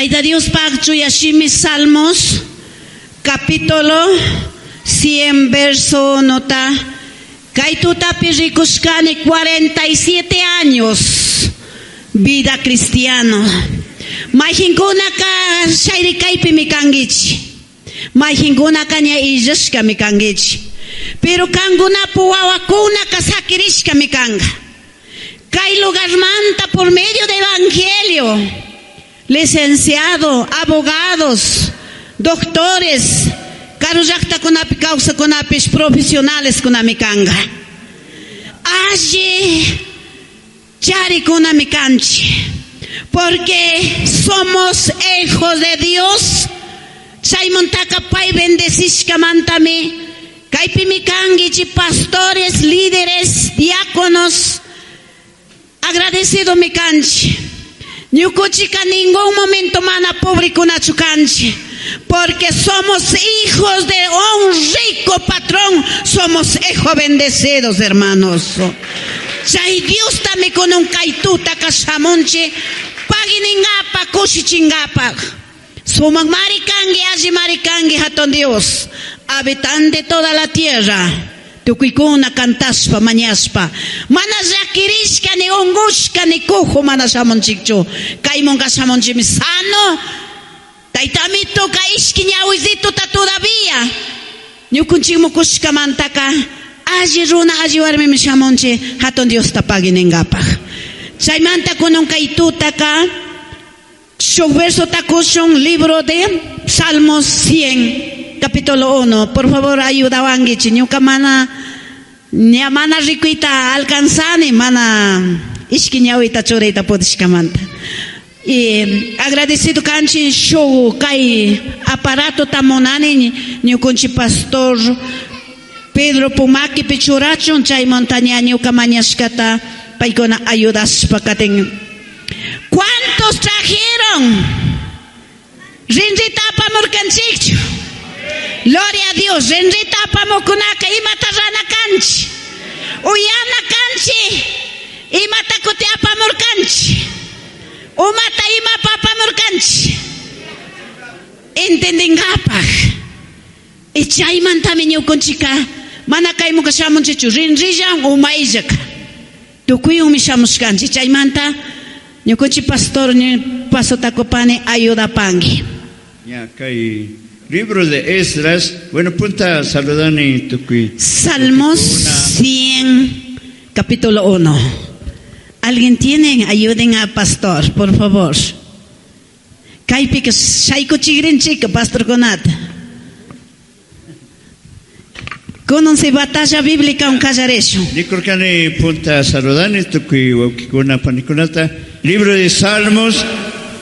Taita Diospaj chuya shimi Salmos capítulo 100 verso 1ta kay tutapi rikushkani 47 años vida cristiano. Mayqinkunaka shayrikaypimi kankichik. Mayqinkunaka ña illashkami kankichik. Pero kankunapu wawakunaka sakirishkami kanka. Kay lugarmanta por medio de evangelio, licenciado, abogados, doctores, karu llaqtakunapi kawsakunapish profesionales kunami kanka. Alli charikunami kanchik. Porque somos hijos de Dios. Chaymantaka pay bendecishkamantami kaypimi kankichik pastores, líderes, diáconos. Agradecido mi kanchik. Ñukuchika ningún momento mana pobrekunachu kanchik. Porque somos hijos de un rico patrón. Somos hijos bendecidos, hermanos. Chay Diostami kunan kay tutaka shamunchik paginingapaq kushichingapaq. Sumak mari kanki, alli mari kanki, hatun Dios, habitante toda la tierra. Tukuykuna cantashpa, mañashpa. Mana llakirishka, ni ungushka, ni cojo mana shamunchikchu. Kaymunka shamunchikmi sano. Taytamituka ishki ñawisituta todavía. Ñukunchikmu kushkamantaka alli runa, alli warmimi shamunchik hatun Diosta paginingapaq. Chaymanta kunan kay tutaka shuk verso takushun libro de Salmos 100, capítulo 1. Por favor, ayudawankichik. Ñuka mana, ña mana rikuyta alcanzani, mana ishki ñawita churayta pudishkamanta. Y agradecido kanchik shuk kay aparato tamunani ñukunchik pastor Pedro Pumaki pichurachun chay montaña ñuka mañashkata paykuna ayudashpa katin. ¿Cuántos trajeron? Rinrita apamurkanchikchu. Gloria a Dios. Rinrita apamukunaka imata rana kanchik. Uyana kanchik. Imata kuti apamurkanchik. Umata imapa apamurkanchik. Entendingapaj. Y chaymantami ñukunchika mana kaymuka shamunchikchu rinrillan umayllaka. Tukuyunmi shamushkanchik. Chaymanta ñukunchik pastor ni pasotakupani ayudapanki. Ya, kay libro de Esdras, bueno, punta saludani tukuy. Salmos 100, capítulo 1. ¿Alguien tiene? Ayuden a pastor, por favor. Kaypika shaykuchigrinchika pastorkunata. Kunan si batalla bíblica un kallarishu. Nikurkani punta saludani tukuy wawkikuna panikunata. Libro de Salmos,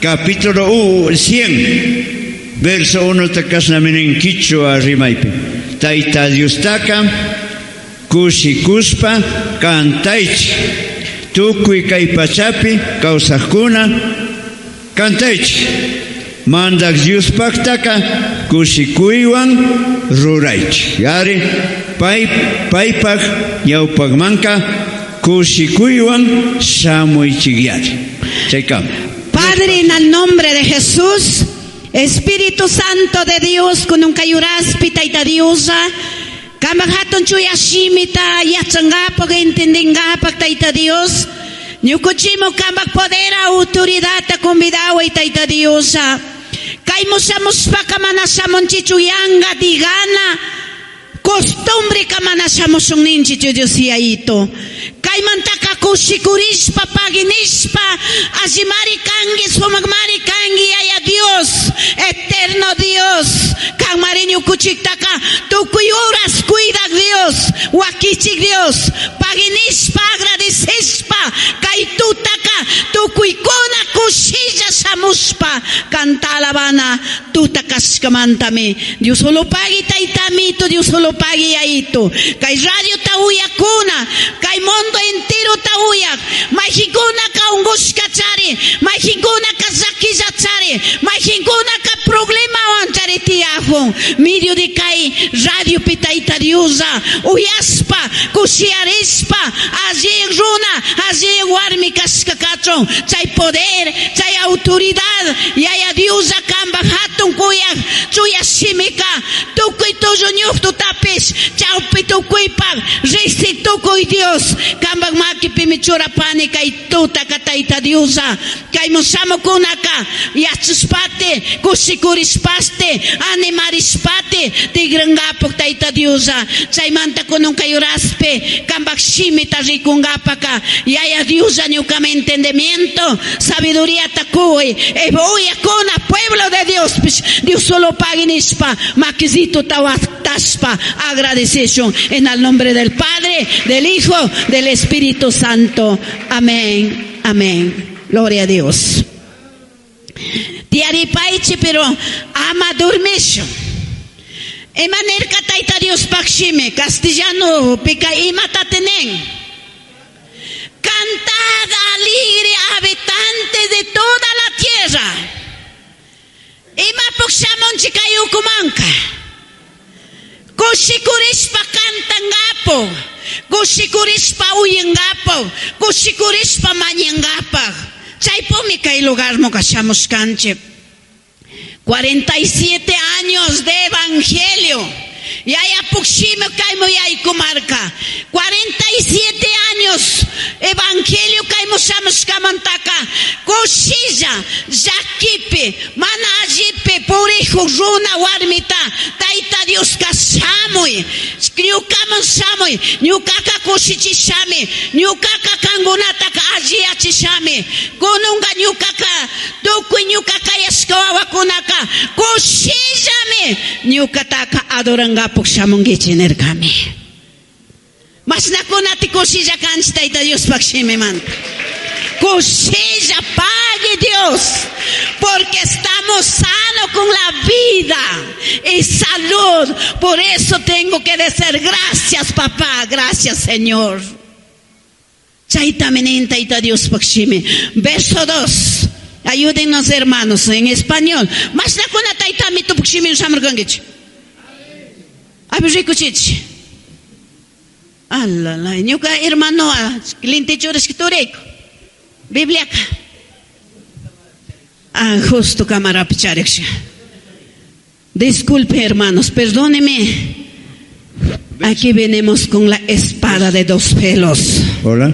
capítulo 100, verso 1 takasnaminin kichwa rimaypi. Tayta Diostaka kushikuspa kantaychik. Tukuy kay pachapi kawsaqkuna kantaychik. Mandak Diospaqtaka kushikuywan ruraychik. Yari pay paypaq ñawpaqmanka kushikuywan shamuychik yari. Chaykama. Padre, en el nombre de Jesús, Espíritu Santo de Dios, kunan kayuraspi Tayta Diosa, kamak hatun chuya shimita yachangapaq entendingapaq Tayta Dios, ñukuchimu kamak poder autoridad convidaway Tayta Diosa. Kaymu shamushpaka mana shamunchichu yanga digana costumbre kamana shamushun ninchichu Dios yayito. Kaymantaka kushikurishpa paginishpa allimari kanki sumakmari kanki yaya Dios, eterno Dios. Kanmari ñukuchiktaka tukuy horas cuidak Dios, wakichik Dios. Paginishpa agradecishpa kay tutaka tukuykuna kushilla shamushpa kanta alabana tuta kashkamantami. Dios solo pagui taytamito, Dios solo pagui yayito. Kay radio ta uyakuna, kay mundo entero ta uyak. Mayqinkunaka ungushka chari, mayqinkunaka llakilla chari, mayqinkunaka problemawan chari. tiyajun medio de kay radiopi Tayta Dioslla uyashpa kushiyarishpa alli runa alli warmi kashka kachun chay poder chay autoridad Yaya Dioslla kanpak hatun kuyaj chuya shimika tukuy tullu ñuktutapish chawpi tukuypak riksik tukuy Dios kanpak makipimi churapani kay tutaka Tayta Dioslla kayman shamukunaka yachashpati kushikurishpashti animarishpati tigrankapak Tayta Dioslla chaymanta kunan kay horaspi kanpak shimita rikunkapaka Yaya Dioslla ñukaman entendimiento sabiduriata kuy uyakuna pueblo de Diospish Dios solo pagui nishpa makisituta watashpa agradeceshun en el nombre del Padre, del Hijo, del Espíritu Santo. Amén, amén. Gloria a Dios. Tiyaripaychi pero ama dormishun. Ima nirka Tayta Diospaj shimi castellano pika imata tenen. Cantad alegre habitantes de toda la tierra. Imapuk shamunchik kay ukumanka. Kushikurishpa kantangapo, kushikurishpa uyangapo, kushikurishpa mañangapaj. Chaypumi kay lugarmuka shamushkanchik. 47 años de evangelio. Yaya pukshimi kaymu yaykumarka. 47 años evangelio kaymu shamushkamantaka kushilla llakipi mana allipi purijuk runa warmita Tayta Dioska shamuy ñukaman shamuy ñukaka kushichishami ñukaka kankunataka alliyachishami kununka ñukaka tukuy ñuka kayashka wawakunaka kushillami ñukataka adorankapak shamunkichik nirkami. Mashnakunati kushilla kanchik Tayta Diospaj shimimanta. Kushilla pague Dios, porque estamos sanos con la vida y salud. Por eso tengo que decir gracias, papá, gracias, Señor. Chaytami nin Tayta Diospaj shimi. Verso 2. Ayúdennos, hermanos, en español. Mashnakuna Taytami tupuk shimi shamurkankichik. A ver, rikuchichik. Alala, ñuka hermano, lente churashka turayku. Bibliaka. Ah, justo cámara chariksha. Disculpe, hermanos, perdóneme. Aquí venimos con la espada de dos pelos. Hola.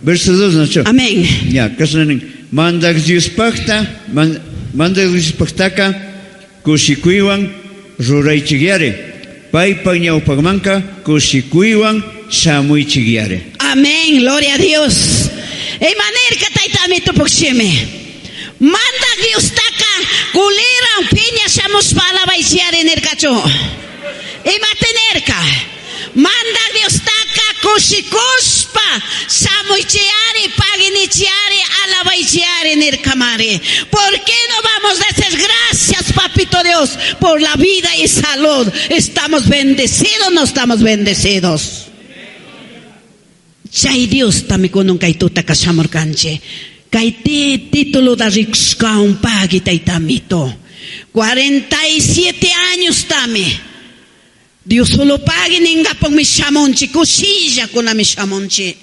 Verso 2, Nacho. Amén. Ya, kashna nin. Mandak Diospajta, mandak Diospajtaka kushikuywan ruraychikyari. Paypak ñawpakmanka kushikuywan shamuychikyari. Amén, gloria a Dios. Imanirka Taytami tupuk shimi. Mandak Diostaka kuliran piña shamushpa alabaychiari nirkachu. Imata nirka? Mandak Diostaka kushikushpa shamuychiari, paginichiari, alabaychiari nirkamari. ¿Por qué no vamos a decir gracias, papito Dios, por la vida y salud? ¿Estamos bendecidos o no estamos bendecidos? Chay Dios tami kunun kay tutaka shamurkanchik. Kay título da rikushkaun pagui Taytamito. 47 años tami. Dios solo pagui ningapukmi shamunchik, kushilla kunami shamunchik.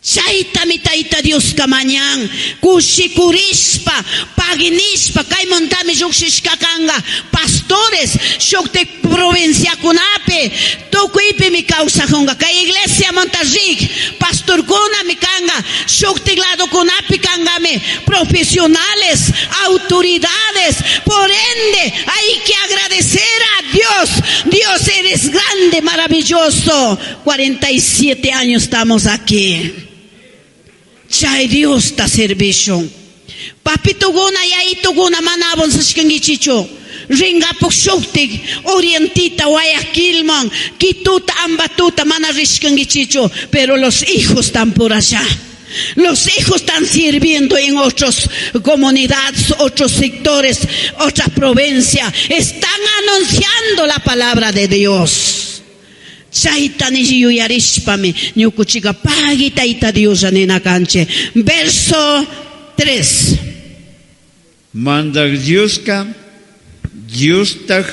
Chaytami Tayta Dioska mañan, kushikurishpa, paginishpa, kaymuntami llukshishka kanka, pastores, shuktik provinciakunapi, tukuypimi kawsajunka, kay iglesia rik, pastorkunami kanka, shuktik ladokunapi kankami, profesionales, autoridades, por ende hay que agradecer a Dios. Dios, eres grande, maravilloso. 47 años estamos aquí. Chay Dios ta servicio. Papituguna yayituguna mana avanzashkankichichu. Ringapuk shuktik Orientita, Guayaquilman, Quituta, Ambatuta mana rishkankichichu, pero los hijos están por allá. Los hijos están sirviendo en otras comunidades, otros sectores, otras provincias. Están anunciando la palabra de Dios. Chayta nishi yuyarishpami ñukuchika pagui Tayta Dios nina kanchik. Verso 3. Mandak Dioska Diostaj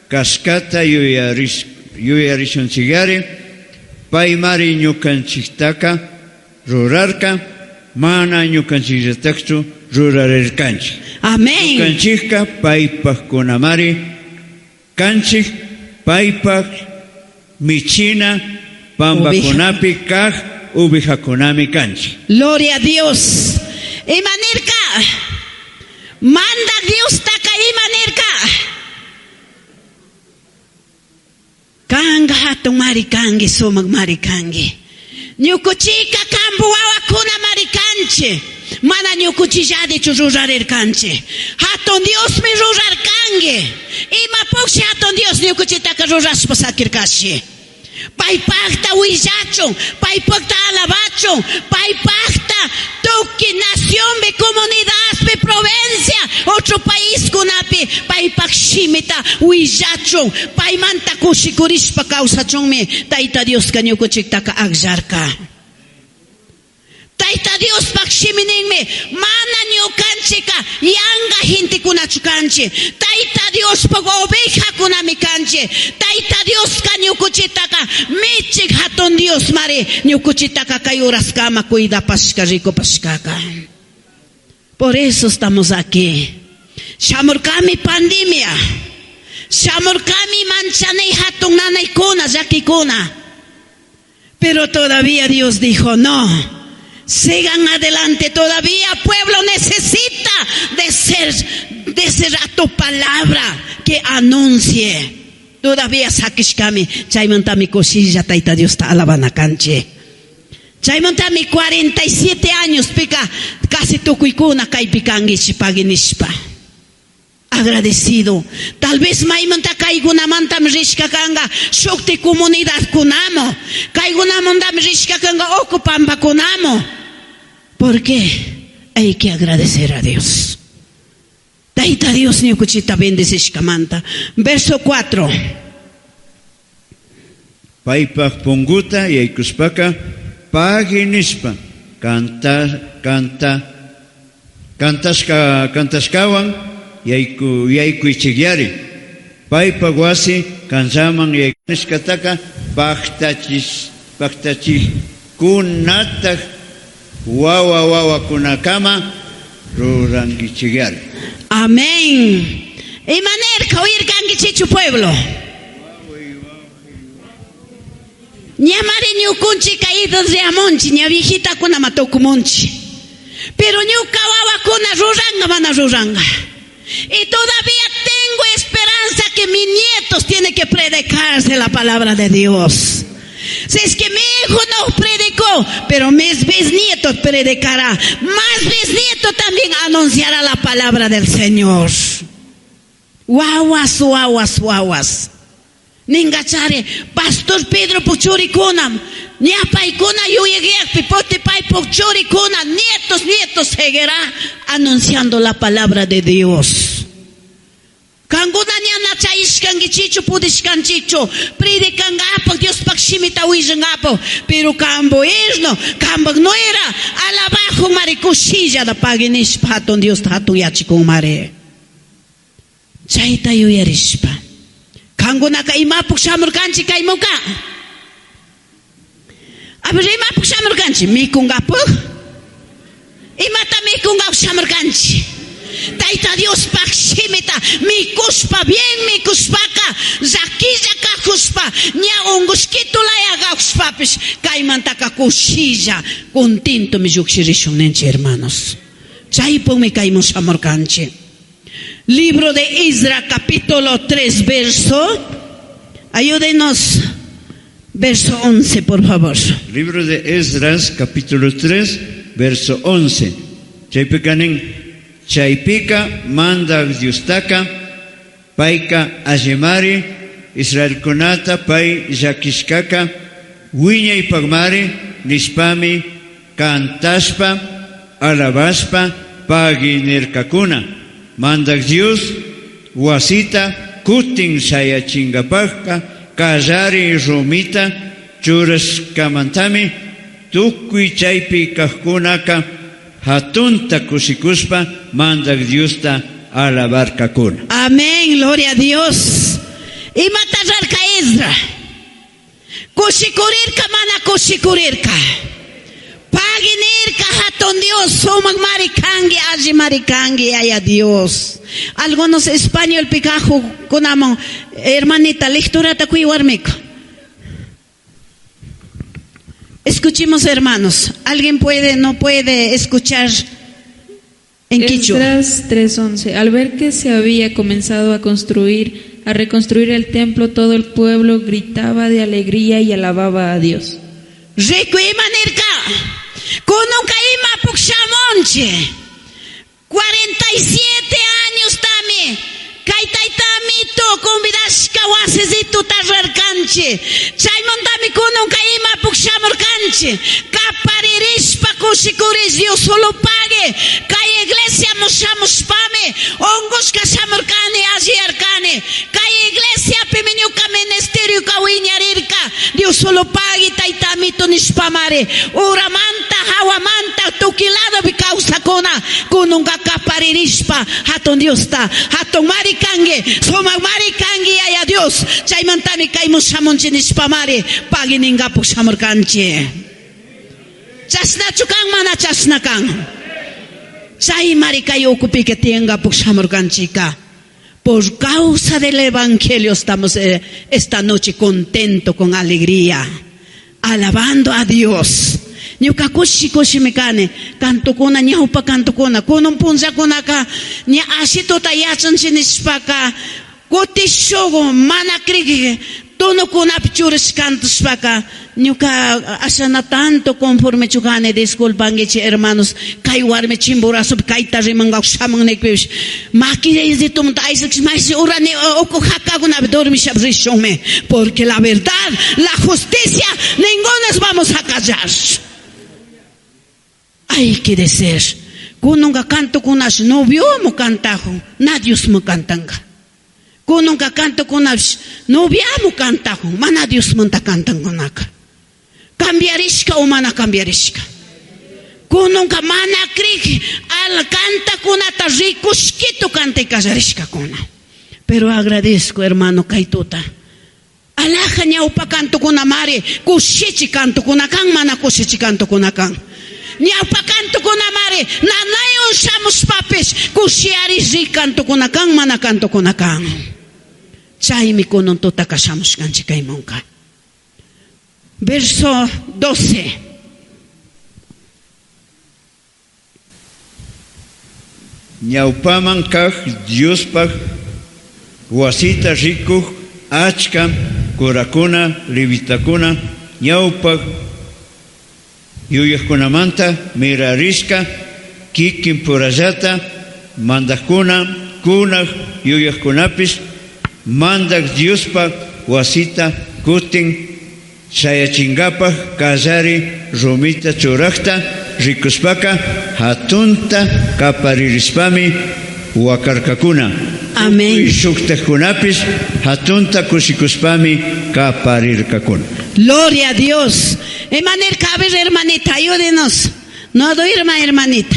cashcata yuyarishunchigari, paymari ñukanchiktaca rurarka, mana ñukanchikllatakchu rurarirkanchik. Amén. Ñukanchikka paypajkunamari kanchik, paypaj michina pambakunapi kaj ovejakunami kanchik. Gloria a Dios. Imanirka. Manda Dios taka imanirka. Kanga hatun marikangi, sumak marikangi. Ñukuchika kampu wawakuna marikanchi. Mana ñukuchilladichu rurarirkanchi. Hatun Diosmi rurarkangi. Ima pukshi hatun Dios ñukuchitaka rurashpa sakirkashi. Paypaqta willachun, paypaqta alabachun, paypaqta tukuy nacionpi, comunidadpi, provincia, otro paiskunapi, paypaq shimita willachun, paymanta kushikurishpa kawsachunmi Tayta Dioska ñukuchiktaka akllarka. Tayta Diospaq shimininmi mana ñukanchika yanga gentekunachu kanchik. Tayta Diospaq ovejakunami kanchik. Tayta Dioska ñukuchitaka michik hatun Dios mari ñukuchitaka kay uraskama cuidapashka rikupashkaka. Por eso estamos aquí. Shamurkami pandemia. Shamurkami manchanay hatun nanaykuna llakikuna. Pero todavía Dios dijo, no, sigan adelante, todavía pueblo necesita de ser a tu palabra que anuncie. Todavía sakishkami, chaymantami kushilla Tayta Diosta alabana kanchik. Chaymantami 47 años pika casi tukuykuna kaypi kankichik paginishpa. Agradecido. Tal vez maymanta kaykunamantam rishka kanka shukti comunidadkunamo. Kaykunamantam rishka kanka uku pampakunamo. ¿Por qué? Hay que agradecer a Dios. Tayta Dios ñukuchita bendecishkamanta. Verso 4. Paypaj punguta yaykushpaka pagui nishpa canta, canta, cantashka, cantashkawan yayku, yaykuychikyari. Paypaj wasi kanllaman yaykushkataka pajtachis, pajtachikunataj wawa wawakunakama rurankichikyari. Amén. Imanerka uyirkankichichu pueblo. Ñamari ñukunchika idriamunchi, ña viejitakuna matukumunchi. Pero ñuka wawakuna ruranga mana ruranga. Y todavía tengo esperanza que mis nietos tienen que predicarse la palabra de Dios. Si es que mi hijo no predicó, pero mis bisnietos predicará. Más bisnietos también anunciará la palabra del Señor. Wawas, wawas, wawas. Ningachare, Pastor Pedro puchurikunam, ñapaykuna yuyayakpi, potipay puchurikuna, nietos, nietos seguirá anunciando la palabra de Dios. Kankuna ñana chayishkankichichu, pudishkanchichu, predicangapak, Diospaq shimita willangapak, pero kambo irno, kambak no era, alabajo mari kushilla da paginishpa hatun Diosta hatun yachikun mari. Chayta yuyarishpa. Kankunaka imapuk shamurkanchik kaymuka. A ver, imapuk shamurkanchik, mikungapak. Imata mikungapak shamurkanchik. Tayta Diospaq shimita mikushpa, bien mikushpaka, llakilla kajushpa, ña ungushkitu laya kajushpapish, kaymantaka kushilla, contentomi llukshirishun ninchik, hermanos. Chaypukmi kaymun shamurkanchik. Libro de Esdras, capítulo 3, verso. Ayúdenos, verso 11, por favor. Libro de Esdras, capítulo 3, verso 11. Chaypika nin, chaypika mandaj Diostaka, payka allimari, Israelkunata pay llakishkaka, wiñaypakmari, nishpami, cantashpa, alabashpa, pagui nirkakuna. Mandaj Dios, wasita, kutin shayachingapajka, kallari rumita, churashkamantami, tukuy chaypi kajkunaka, hatunta kushikushpa, mandaj Diosta alabarkakuna. Amén. Amén, gloria a Dios. Imata rarca Esdra? Kushikurirka mana kushikurirka. Pagui nirka hatun Dios, sumak mari kangi, alli mari kangi, yaya Dios. Algunos español pikaju kunamon, hermanita, lecturata kui warmiko. Escuchemos, hermanos. ¿Alguien puede, no puede escuchar en quichua? Esdras 3:11. Al ver que se había comenzado a construir, a reconstruir el templo, todo el pueblo gritaba de alegría y alababa a Dios. Riku ima nirka. Kununka ima pukshamunchi. 47 años tami. Kay taytamito convidashka wasisituta rarkanchi. Chaymantami kununka ima pukshamurkanchi. Kaparirishpa kushikurish Dios solo pague. Kay iglesia mushamushpami ungushka shamurkani alliyarkani. Kay iglesia pimi ñuka ministerio ka wiñarirka. Dios solo pague taytamito nishpamari. Uramanta hawamanta tuki ladopi kawsakuna kununka kaparirishpa hatun Diosta hatun mari kangi sumak mari kangi yaya Dios chaymantami kaymun shamunchi nishpamari pagui ningapuk shamurkanchik. Chashnachu kan mana chashna kan. Chay mari kay ukupika tiyangapuk shamurkanchika. Por causa del evangelio estamos esta noche contento con alegría, alabando a Dios. Ñuka kushi kushimi kani, kantukuna ñawpa kantukuna, kunun punllakunaka ña ashituta yachanchik nishpaka, kutishugu mana criki tunukunapi churash kantashpaka, ñuka ashana tanto conforme chukani, disculpanguichik hermanos, kay warmi Chimborazopi kayta rimankaku shamun nikpipish, makillaizitumanta aysaksh mayshi urani uku hakakunapi dormishapi rishunmi, porque la verdad, la justicia, ninguno vamos a callar. Hay que decir, kununka kantukunash noviomu kantajun, na Diosmu kantanka. Kununka kantukunash noviamu kantajun, mana Diosmanta kantankunaka. Cambiarishka o mana cambiarishka. Kununka mana crik al kantakunata rikushkitu kantay kallarishkakuna. Pero agradezco, hermano, kaytuta. Alaja ñawpa kantukuna mari, kushichi kantukuna kan, mana kushichi kantukuna kan. Ñawpa kantukuna mari, nanaywan shamushpapish, kushiarish rik kantukuna kan, mana kantukuna kan. Chaymi kunan tutaka shamushkanchik kaymunka. Verso 12. Ñawpaman kaj Diospaj wasita rikuj achka kurakuna levitakuna ñawpaj yuyajkunamanta mirarishka kikin purallata mandajkuna kunaj yuyajkunapis mandaj Diospaj wasita kutin shayachingapaj kallari rumita churajta rikushpaka hatunta kaparirishpami wakarkakuna. Amén. Shuktajkunapis hatunta kushikushpami kaparirkakuna. Gloria a Dios. Emanuel Cabez, hermanita, ayúdenos. No duerma, hermanita.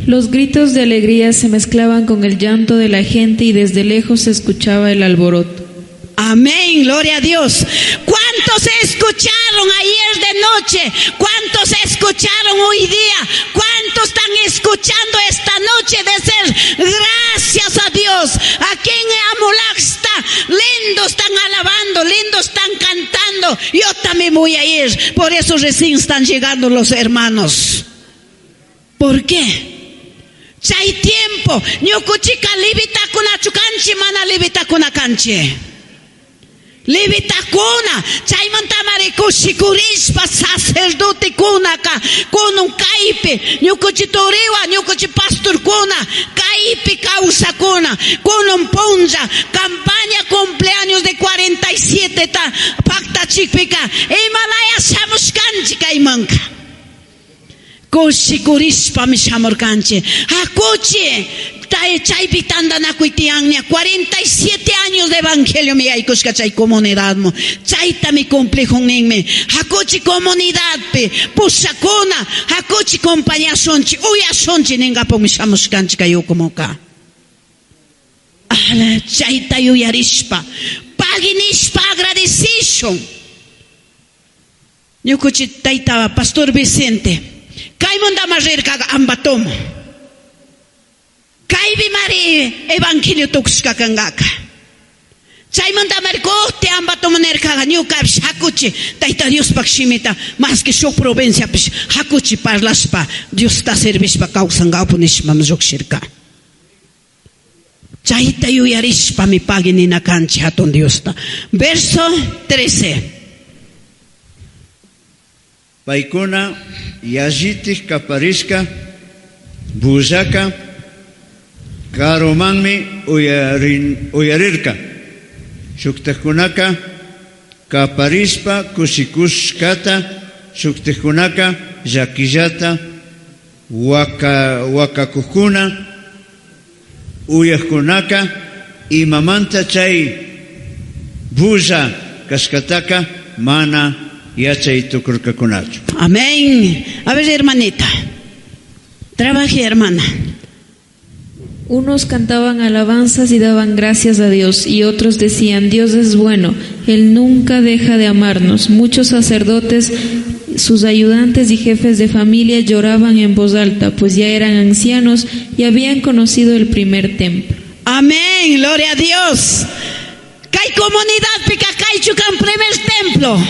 Los gritos de alegría se mezclaban con el llanto de la gente y desde lejos se escuchaba el alboroto. Amén, gloria a Dios. ¿Cuántos escucharon ayer de noche? ¿Cuántos escucharon hoy día? ¿Cuántos están escuchando esta noche decir gracias a Dios? Aquí en Amulaxta, lindo están alabando, lindo están cantando. Yo también voy a ir. Por eso recién están llegando los hermanos. ¿Por qué? Chay tiempo, ñukuchika levitakunachu kanchi, mana levitakuna kanchi. Levitakuna, chaymantamari kushikurishpa sacerdotekunaka, kunun kaypi, ñukuchi turiwa, ñukuchi pastorkuna, kaypi kawsakuna, kunun punlla, campaña cumpleaños de 47 ta paktachikpika, imalaya shamushkanchik kaymanka. Kushikurishpami shamurkanchik. Hakuchi, chaypi tandanakuy tiyanña, 47 años de evangelio mi yaykushka chay comunidad mo. Chayta mi cumplijun ninmi. Hakuchi comunidadpi, pushakuna, hakuchi compañasunchik, uyashunchik ningapukmi shamushkanchik kay ukumuka. Chayta yuyarishpa, pagui nishpa agradecishun. Ñukuchi tayta Pastor Vicente, kaymundama rirkaqa Ambatomo. Kaypi mari evangelio tukushka kankaka. Chaymundamari kutin Ambatomo nirkaqa ñukapish hakuchi Tayta Diospaj shimita más que shuk provinciapish hakuchi parlashpa Diosta servishpa kawsankapu nishpami llukshirka. Chayta yuyarishpami pagui nina kanchik hatun Diosta. Verso 13. Paykuna yallitik kaparishka bullaka karumanmi uyarirka. Shuktajkunaka kaparishpa kushikushkata, shuktajkunaka llakillata wakakukuna, uyajkunaka imamanta chay bulla kashkataka mana yachay tukurkakunachu. Amén. A ver, hermanita. Trabaje, hermana. Unos cantaban alabanzas y daban gracias a Dios, y otros decían, Dios es bueno, Él nunca deja de amarnos. Muchos sacerdotes, sus ayudantes y jefes de familia lloraban en voz alta, pues ya eran ancianos y habían conocido el primer templo. Amén, gloria a Dios. Kay comunidad pika kaychu kan primer templo.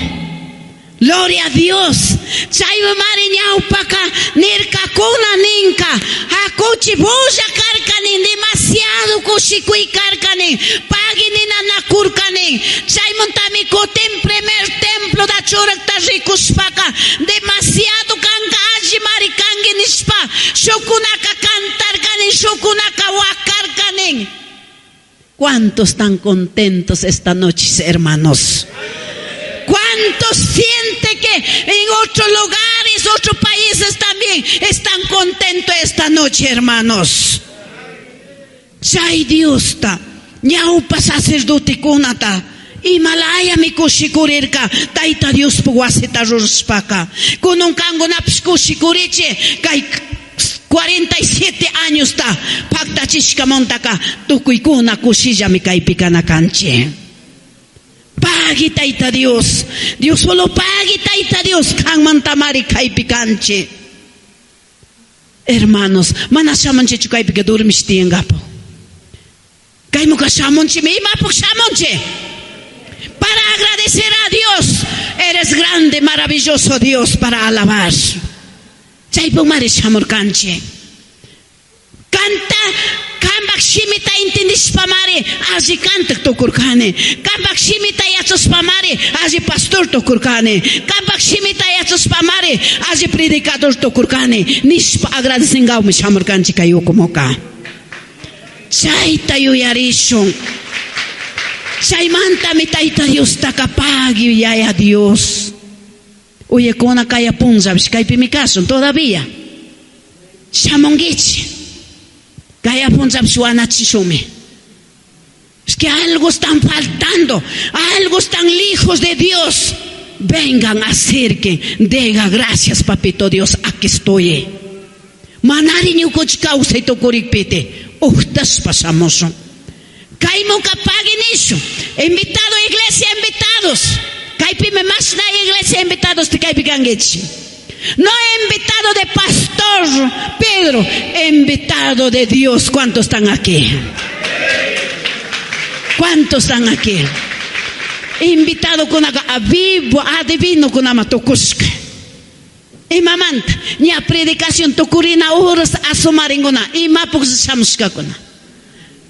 Gloria a Dios. Chay mari ñawpaka nirkakuna ninka. Hakuchi bulla karkanin, demasiado kushikuy karkanin. Pagui ninanakurkanin. Chaymuntami kutin primer templo da churakta rikushpaka. Demasiado kanka alli mari kanki nishpa. Shukunaka cantarkanin, shukunaka wakarkanin. ¿Cuántos están contentos esta noche, hermanos? ¿Cuántos sienten que en otros lugares, otros países también están contentos esta noche, hermanos? Chay Diosta, ñawpa sacerdotekunata, imalayami kushikurirka, Tayta Diospuk wasita rurashpaka. Kunan kankunapish kushikurichi, kay 47 años ta paktachishkamantaka tukuykuna kushillami kaypi kana kanchik. Pagui Tayta Dios, Dios solo pagui Tayta Dios, kanmantamari kaypi kanchik. Hermanos, mana shamunchichu kaypika durmish tiyankapu. Kaymuka shamunchimi, imapuk shamunchi. Para agradecer a Dios, eres grande, maravilloso Dios, para alabar. Chaypukmari shamurkanchik. Kanta, kambak shimita intindishpamari, alli kantak tukurkani. Kambak shimita yachashpamari, alli pastor tukurkani. Kambak shimita yachashpamari, alli predicador tukurkani. Nishpa agradecingawmi shamurkanchik kay ukumuka. Chayta yuyarishun. Chaymantami Tayta Diostaka pagui yaya Dios. Uyakuna kaya punllapish kaypimi kashun todavía. Shamunkichik. Kaya punllapish wanachishunmi. Es que algo están faltando, algo están lejos de Dios. Vengan, acerquen, diga gracias, papito Dios, aquí estoy. Manari ñukuchik kawsay tukurikpiti, uktashpa shamushun. Kaymuka pagui nishun. Invitado iglesia, invitados. Kaypimi mashna iglesia invitados te kaypi kankichik. No invitado de pastor Pedro, invitado de Dios. ¿Cuántos están aquí? ¿Cuántos están aquí? Invitado con a vivo, adivino con amatukushka. Imamanta, ña predicación tukurina horas asumaringuna, imapuk shamushkakuna.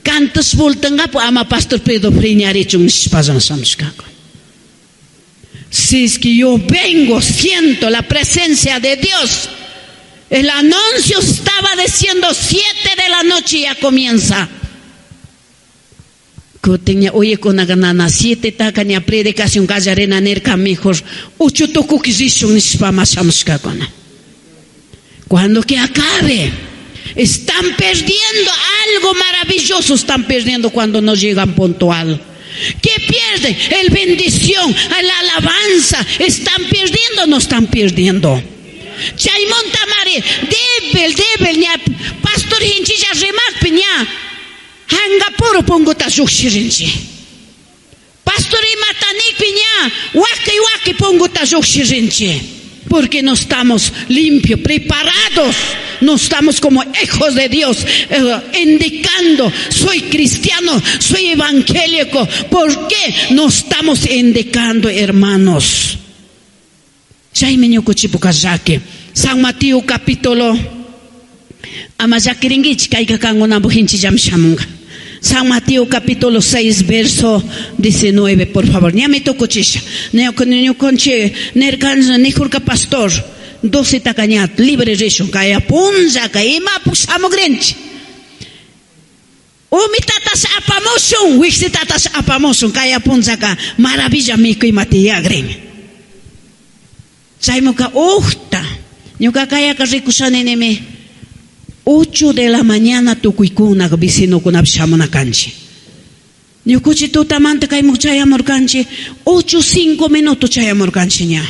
Cantos voltangapu ama pastor Pedro priñarichun nishpallan shamushkakuna. Si es que yo vengo, siento la presencia de Dios. El anuncio estaba diciendo 7 de la noche ya comienza. Kutin oye con ganana 7 taka ña predicación kallarina nirka mejor 8 tukuki rishun nishpa mas shamushkakuna. Cuando que acabe, están perdiendo algo maravilloso, están perdiendo cuando no llegan puntual. ¿Qué pierden? El bendición, la alabanza. ¿Están perdiendo o no están perdiendo? Chaymonta mari, débil, débil, ña, pastor hinchilla rimakpi, ña. Yanga puro punguta llujshirinchik. Pastor imata nikpi ña waki waki punguta llujshirinchik. Porque no estamos limpios, preparados. No estamos como hijos de Dios, indicando, soy cristiano, soy evangélico. ¿Por qué no estamos indicando, hermanos? Chaymi ñukuchipukallaki. San Mateo capítulo, ama llakirinkichik, kayka kankunapak hinchillami shamunka. San Mateo capítulo 6, verso 19, por favor. Ñami tukuchisha. Ñukunchik nirkan, nijurka pastor, 12 takañat, libre rishun, kaya punllaka, imapuk shamukrinchik. Umitatas apamushun, wiksitatas apamushun, kaya punllaka, maravilla mikuy matiyagrin. Chaymuka ujta, ñuka kayaka rikushani nimi, 8 de la mañana tukuykuna vecinokunapish shamuna kanchik. Ñukuchi tutamanta kaymun chayamurkanchik, 8 5 minutos chayamurkanchik ña.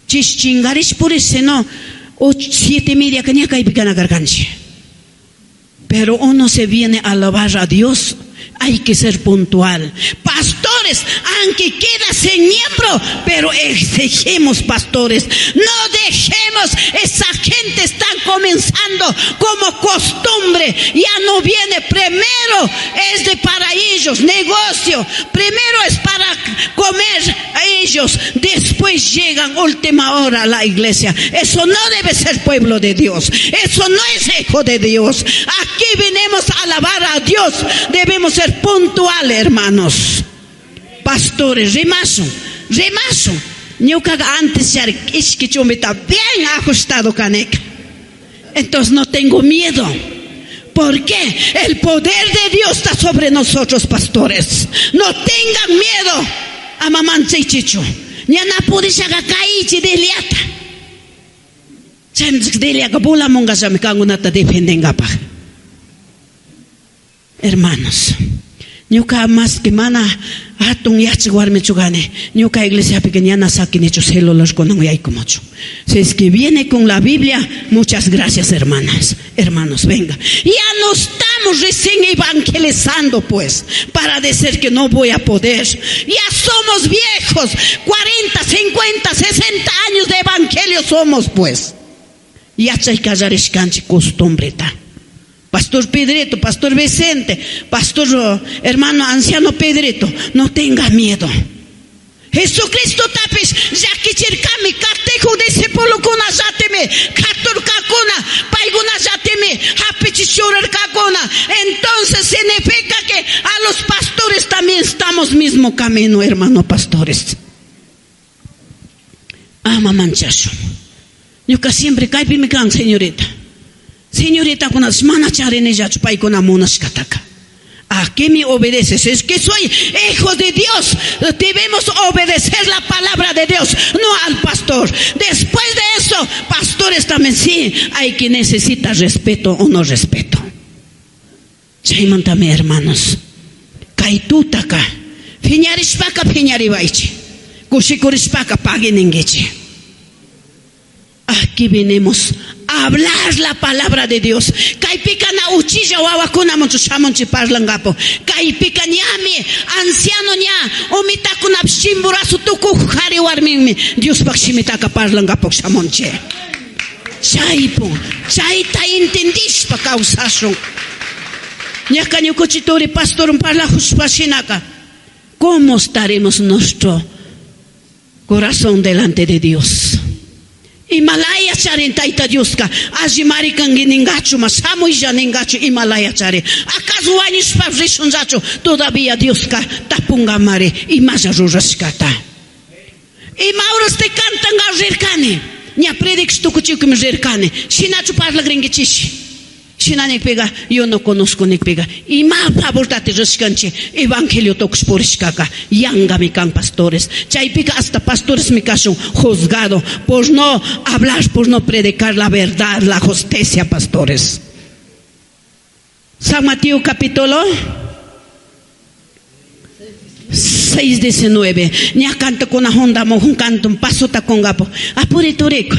Chish chingarish purish, sino 8, 7 y media que ña kaypi kana karkanchik. Pero uno se viene a alabar a Dios, hay que ser puntual. Pastores, aunque queda sin miembro, pero exigimos, pastores, no dejemos, esa gente está comenzando como costumbre, ya no viene, primero es de para ellos, negocio, primero es para comer a ellos, después llegan última hora a la iglesia. Eso no debe ser pueblo de Dios, eso no es hijo de Dios. Aquí venimos a alabar a Dios, debemos ser puntuales, hermanos. Pastores, rimasun, rimasun. Ñukaqa antes ya ishki chumbita bien ajustado kaneka. Entonces no tengo miedo. ¿Por qué? El poder de Dios está sobre nosotros, pastores. No tengan miedo. Ama manchaychichu. Ñana purishaqa kaychi deliata. Chaymi deliaka volamunqallami kankunata defendengapaj. Hermanos, ñuka más que mana hatun yachaq warmichu kani, ñuka iglesiapi ñana sakinichu celular kunan yaykumuchu. Si es que viene con la Biblia, muchas gracias, hermanas, hermanos, venga. Ya no estamos recién evangelizando, pues, para decir que no voy a poder. Ya somos viejos, 40, 50, 60 años de evangelio somos, pues. Yachay kallarishkanchik costumbreta. Pastor Pedrito, Pastor Vicente, Pastor, hermano anciano Pedrito, no tenga miedo. Jesucristo tapis, llakichirkami, katejo discipulokuna llatimi, katurkakuna, paykuna llatimi, hapichichurarkakuna. Entonces significa que a los pastores también estamos mismo camino, hermano pastores. Ama manchashun. Ñuka siempre kaypi mi kan, señorita. Señorita, kuna mana charinillachu paykuna munashkataka. ¿A qué me obedeces? Es que soy hijo de Dios. Debemos obedecer la palabra de Dios, no al pastor. Después de eso, pastores también sí, hay quien necesita respeto o no respeto. Chaymantami, hermanos. Kaytutaka. Phiñarishpaka phiñaribaichi. Kushikurishpaka paguininguichi. Aquí venimos a hablar la palabra de Dios. Kaypika na uchilla wawakuna mucho shamunchi parlangapo. Kaypika ñami, anciano ña, umitakuna chimburazo tukuj jari warminmi. Diospaj shimitaka parlangapo shamunchi. Chaypun, chayta entendishpa kawsashun. Ñaka ñukuchi turi pastorun parlajushpa shinaka. ¿Cómo estaremos nuestro corazón delante de Dios? Himalaya charin taita Dioska, alli marikanki ningachu, mas hamuylla ningachu Himalaya chari. ¿Acaso wañushpa rishunllachu? Todavía Dioska tapungamari imalla rurashkata. Ima horas te cantan rirkani. Ña predic tukuchikmi rirkani. Shinachu parlagrinkichish. Shina nikpiga, yo no conozco nikpiga. Ima favortati rishkanchi, evangelio tokush purishkaka. Yangami kan pastores. Chaypika hasta pastores mi kashun juzgado por no hablar, por no predicar la verdad, la justicia, pastores. San Mateo capítulo 6:19. Ña canto con una honda, mo un canto, un paso ta con gapo. Apure turico.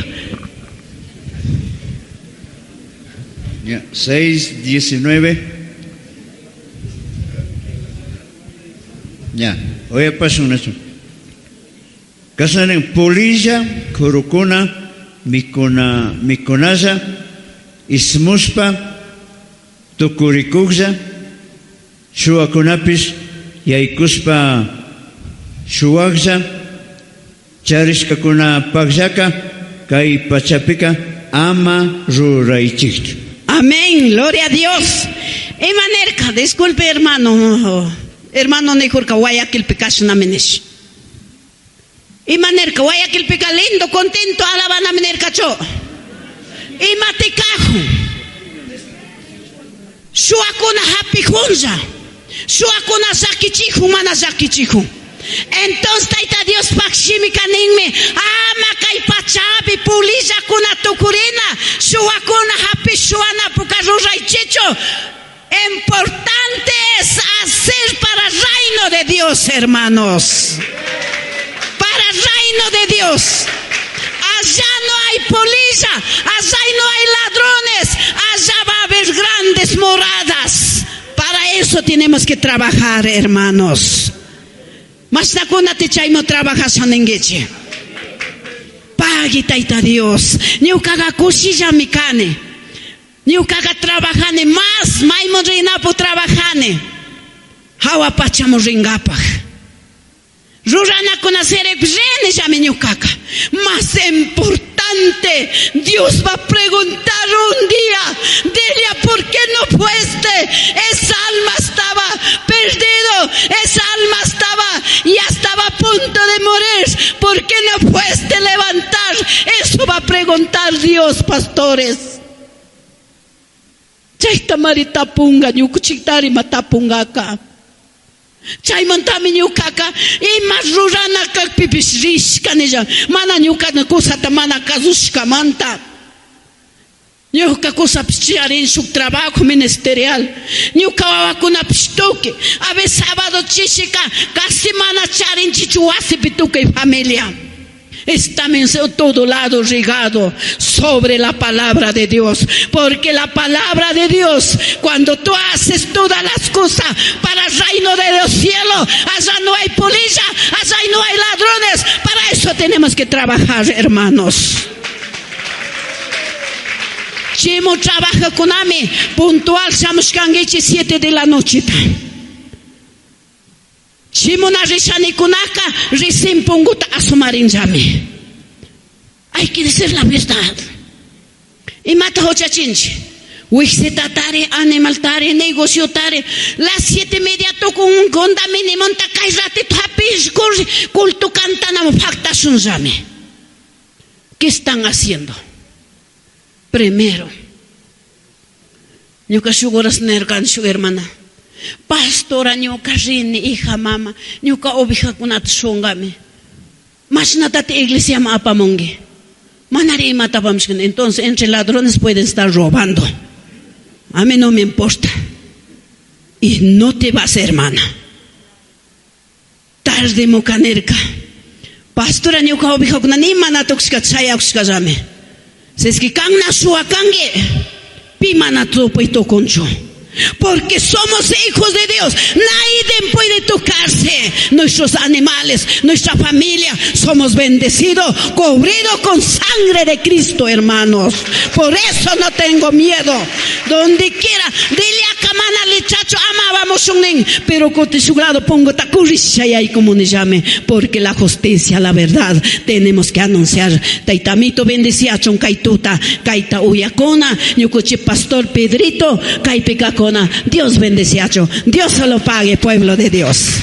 Ya, 6:19. Ya, uyapasun nachu. Kashanin polilla kurukuna mikuna mikunalla ismuspa tukurikuklla shuwakunapish yaykuspa shuwaklla charishkakunapakllaka kay pachapika ama ruraychikchu. Amén, gloria a Dios. Imanerka, disculpe hermano, hermano nijurka Guayaquilpi kashnami nish. Imanerka Guayaquilpika lindo, contento, alabanami nirkachu. Imatikaju. Shuwakuna hapijunlla. Shuwakuna llakichijun, mana llakichijun. Entonces Tayta Dios shimika ninmi, ama kay pachapi polillakuna tukurina, shuwakuna hapish shuwanapuka ruraychichu. Importante es hacer para el reino de Dios, hermanos. Para el reino de Dios. Allá no hay polilla, allá no hay ladrones, allá va a haber grandes moradas. Para eso tenemos que trabajar, hermanos. Mashnakuna chaymo trabajasha ninguichi. Pagui Tayta Dios. Ñukaga kushillami kani. Ñukaga trabajani más, maymun rinapu trabajani. Hawa pachamu ringapaj. Ruranakuna rini ñukaka. Más importante, Dios va a preguntar un día, Delia, ¿por qué no fuiste? Esa alma estaba perdido, esa alma estaba, ya estaba a punto de morir. ¿Por qué no fuiste a levantar? Eso va a preguntar Dios, pastores. Chayta mari tapunga, ñukuchiktari ma tapungaka. Chaymantami ñukaka ima rurana kakpipish rishkanilla mana ñukana kusata mana kasushkamanta. Ñuka kusapish charin shuk trabajo ministerial. Ñuka wawakunapish tukuy. A veces sábado chishika casi mana charinchichu wasipi tukuy familia. Está en todo lado regado sobre la palabra de Dios. Porque la palabra de Dios, cuando tú haces todas las cosas para el reino de los cielos, allá no hay polilla, allá no hay ladrones. Para eso tenemos que trabajar, hermanos. Chimo trabaja con ami, puntual, shamushkanguichi 7 de la noche. Chimuna rishanikunaka recién punguta asumarinllami. Hay que decir la verdad. Imata huchachinchi. Wixita tari, animal tari, negocio tari. Las 7:30 toco un gonda minimonta kay ratito hapish curri culto cantanamo factashunllami. ¿Qué están haciendo? Primero, ñuka shuk horas nerkan shuk hermana. Pastora ñuka rini, hija mama, ñuka ovejakunata shungami. Mashnatati iglesia ma apamungi. Manari imata apamushkani. Entonces, entre ladrones pueden estar robando. A mí no me importa. Y no te vas, hermana. Tarde mocanerka. Pastora ñuka ovejakuna ni mana tukushka chayakushkallami. Si es que kanna shuwakangi, pi mana tupuy tukunchu. Porque somos hijos de Dios. Nadie puede tocarse. Nuestros animales, nuestra familia, somos bendecidos, cubridos con sangre de Cristo, hermanos. Por eso no tengo miedo. Donde quiera, dile a Kamana lichacho, amábamos un nin, pero con su grado pongo takurisha y ahí como ni llame, porque la justicia, la verdad, tenemos que anunciar. Taitamito bendecía chonkaituta, kaita uyakona, ñukuchi pastor Pedrito, kaipikakona. Dios bendeciacho, Dios se lo pague, pueblo de Dios.